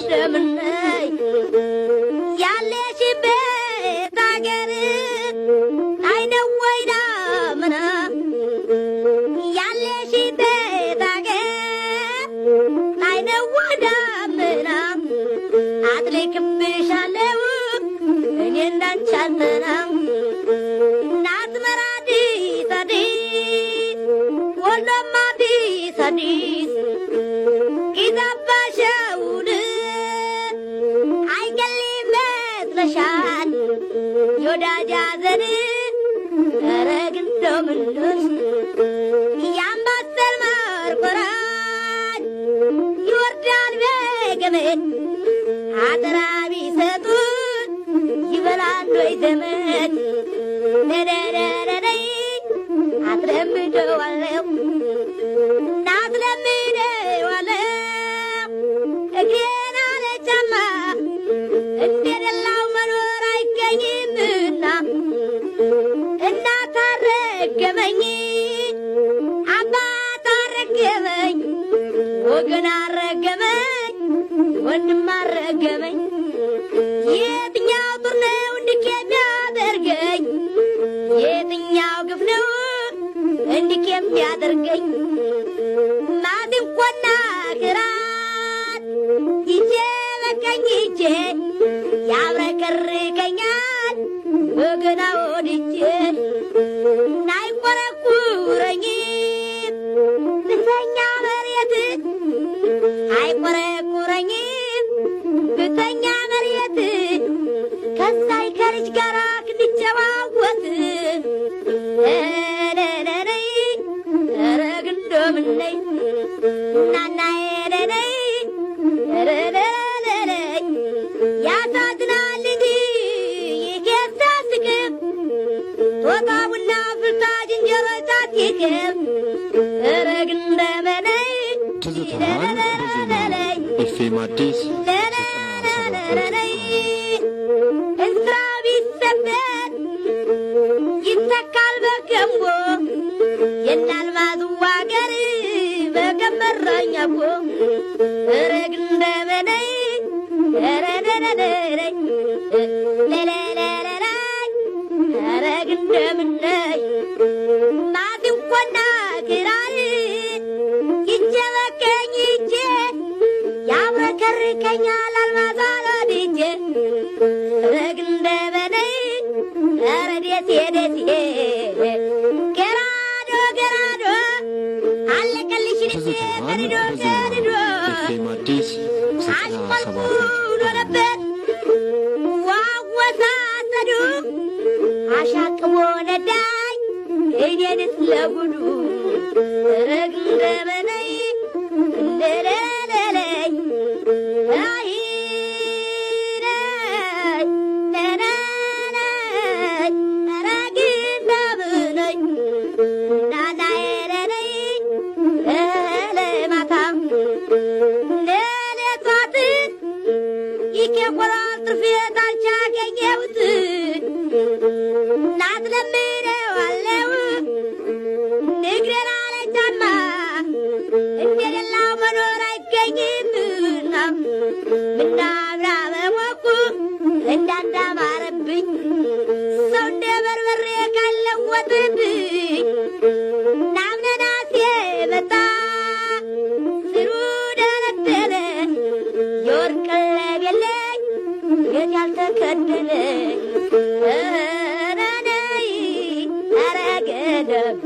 እንደምነይ ያለሽበት አገር አይነው ወይ ዳመና ያለሽበት አገር አይነው ወይ ዳመና አጥልቅብሻለሁ እኔ እንዳንቺ አልጠናም። ናዝመራ አዲስ አዲስ ወሎም አዲስ አዲስ ይዛባሸውን አይገል ይመስለሻል የወዳጅ ሐዘን ኧረ ግን እንደው ምነው ያምባሰል ማር ቆራጭ ይወርዳል በገመድ አደራ ቢሰጡት ይበላል ወይ ዘመድ ነነነነነይ አስለምደዋለሁ እናስለምደዋለሁ እግሬን አለ ጫማ እንደሌላው መኖር አይገኝምና እናት አረገመኝ አባት አረገመኝ ወገን አረገመኝ ወንድም አረገመኝ የትኛው ጡር ነው እንዲህ የሚያደርገኝ የትኛው ግፍ ነው እንዲህ የሚያደርገኝ ማሲንቆና ክራር ይዤ በቀኝ እጄ ያብረከርከኛል ወገና ወድጄ አይቆረቁረኝም ብተኛ መሬት አይቆረቁረኝም ብተኛ መሬት ከዛይ ከልጅ ጋር ክንጨዋወት ነነነይ ኧረ ግን እንደምነይ ናናዬ ነነይ ረረረረይ ያሳዝናል እንጂ ይሄ ሳስቅም ጦጣ ቡና ፍልታ ዝንጀሮ ሳትቅም ኧረ ግን እንደምነይ ትዝታዋን በዜማ ኤፍኤም አዲስ 97.1። እንስራ ቢሰበር ይተካል በገንቦ የናልማዝ ዋገር በገመራኝ አቦ ኧረ ግን እንደምነይ ረረረረረይ ለለለለላይ ኧረ ግን እንደምነይ ማሲንቆና ክራር ይዤ በቀኝ እጄ ያብረከርከኛል አልማዝ አልወድጄ ኧረ ግን እንደምነይ ኧረ ደሴ ደሴ ገራዶ ገራዶ አለቀልሽ ልቤ ትዝታዋን ከድዶ በዜማ ከድዶ ኤፍኤም አዲስ አሽቆልቁሎ 97.1። ነበር ዋወሳሰዱ አሻቅቦ ነዳኝ እኔንስ ለጉዱ ረግ እንደበለይ እንደለለለይ አይ ነይ ነነነይ ረግ እንደምነይ ናናየለነይ ለማታ ለሌቷትን ይኬቆራል ትርፌት አልቻገኘሁት እናት ለምነዋለው ንግሬን አለ ጫማ እንደሌላው መኖር አይገኝምና ምናምና በሞኩ እንዳንዳማረብኝ ሰው እንደ በርበሬ ካለወጥብኝ ናምነናሴ መጣ ስሩ ደለደለ የወርቅ ቀለብ የለኝ ቤት ያልተከደለ ኧረ ነይ ኧረ ገደብ